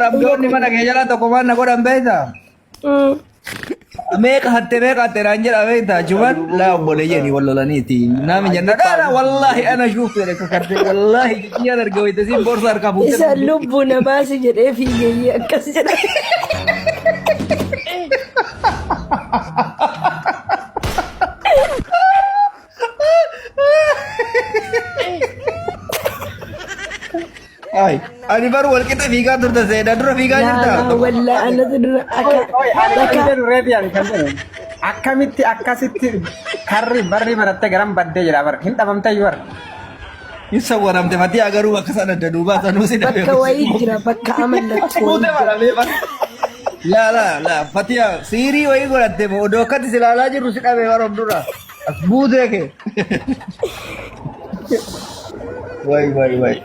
Arabdoonni mana kee jalaa tokko maal na godhan beektaa? Meeqa hatte meeqa hatte naan jedha beektaa? Achumaan laa obboleeyyanii wal lolaniiti. Naami jenna dhaala wallaahi ana shuuf jedhe kakadde wallaahi jiyyaan arge wayita siin boorsaa harkaa fuutee. Isa lubbu namaasi jedhee fiigeeyyee akkas jedha. Ay, ani bar wal qixa fiigaa turte seeda dura fiigaa jirta. Laa wallaa anatu dura akka Oi, ani kan bakka jedhu reefi ani kan jedhu akkamitti akkasitti karri barri barattee garam baddee jedha bar hin dhabamte iyyuu bar. Hin sawwaramte fatii agaruu bakka sana adda duubaa sanuu si dhabe. Bakka wayii jira bakka amallattu wayii Fuute jira. maramee bara. Laa laa laa fatiya siirii wayii godhatte moo odoo akkatti si ilaalaa jirru si dhabe bara of dura. As buutee kee. Wayi wayi wayi.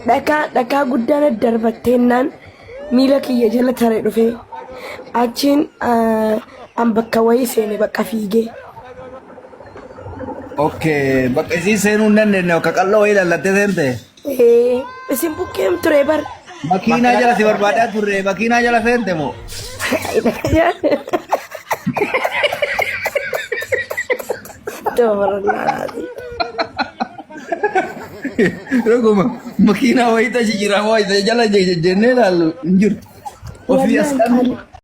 Dhakaa dhakaa guddaan darbatteennaan miila kiyya jala tare dhufee achiin ah, an bakka wayii seene bakka fiigee. Okay, bakka isii seenuu hin dandeenye bakka qal'oo wayii lallattee seente. Ee, isin bukkeem ture bar. Makiinaa jala si barbaadaa turre makiinaa jala seente moo? Dhuguma makiinaa wayii tashi jira wayii jala jennee ilaallu hin jirtu. Ofii as Wallaan qabnu. qaali.